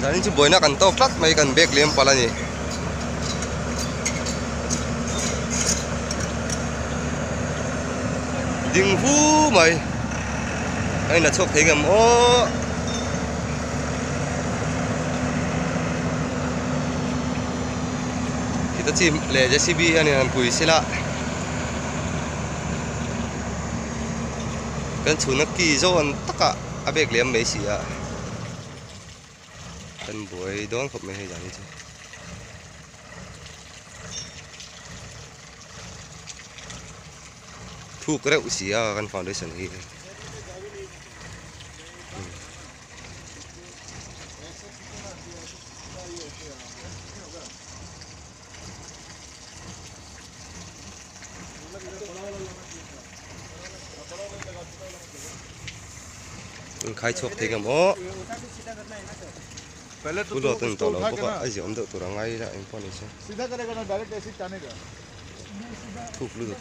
Zanin chu buaina kan tawk tlat mai kan bag liam palh a ni. Ding hu mai a in la chhuak thei ngam aw. Khita chi leh JCB hian in han pui sela. Kan chhuna ki zawn takah a bag liam mai si a. Kan buai dawn khawp mai hei zan hi chu. Thuk reuh si a kan foundation hi. Khai chhuak thei ngam aw pu lawt an tawh lo bawk a a ziah awm deuh tur a ngai ila eng pawh ni se thuk lutuk.